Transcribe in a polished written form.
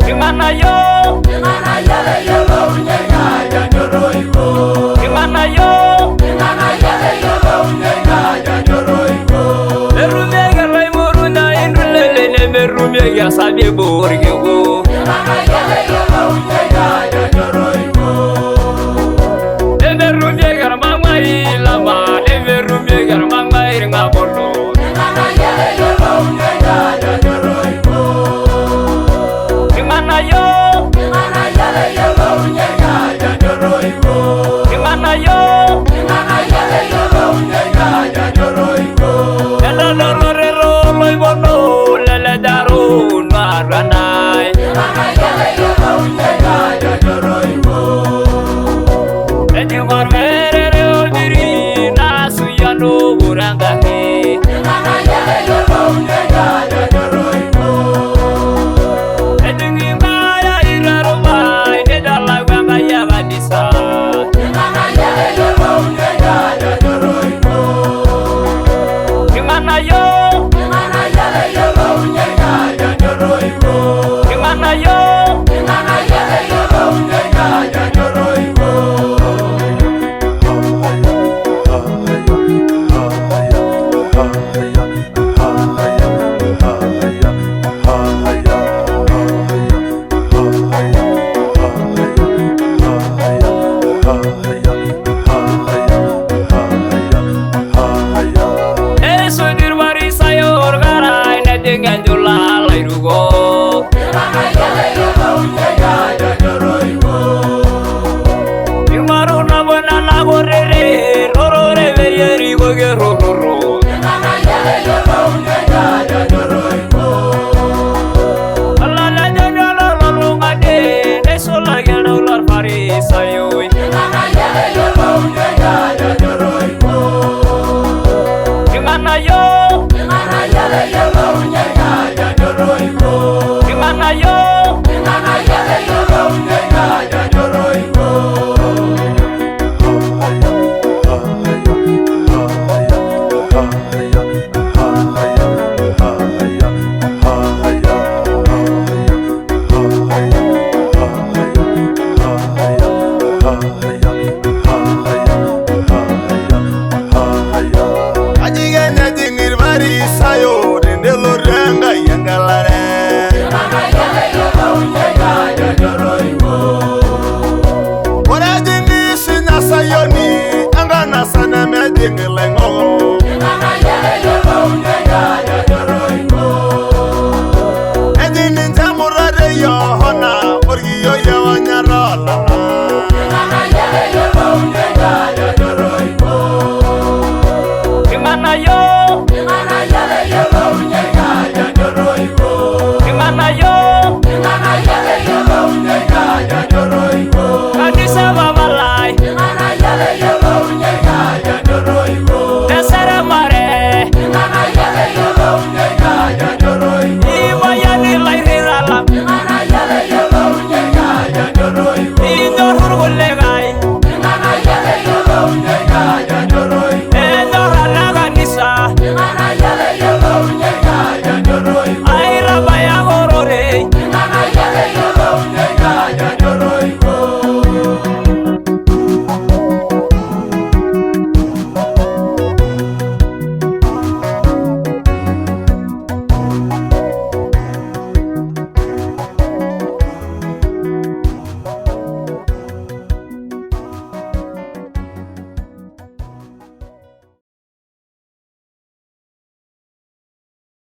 Irng'anayio. Irng'anayio. Erumieki oloimuruna intulele nemerumieki esabibu orkiku. Nemerumieki ormang'ai lama nemerumieki ormang'ai irng'abolo. Irng'anayio. Irng'anayio. Lelo loibono lelejaro nuaruanai. Ejing ormerere olbiri nasuyian obore engarri. Ejing ingaya irarubai nejo alau Enkai e kanisa. Irng'anayio. Irng'anayio. Neisuj irparisayo orkarai nejing enchula lairukok. Ing'oru nabo nena kutiti torore peyie erikoki errororo. Olalenyoni lolo tung'ani neisulaki oltau lorfarisayoi. Irng'anayio. Irng'anayio. Kaji kenya ejing irfarisayo tenelotu.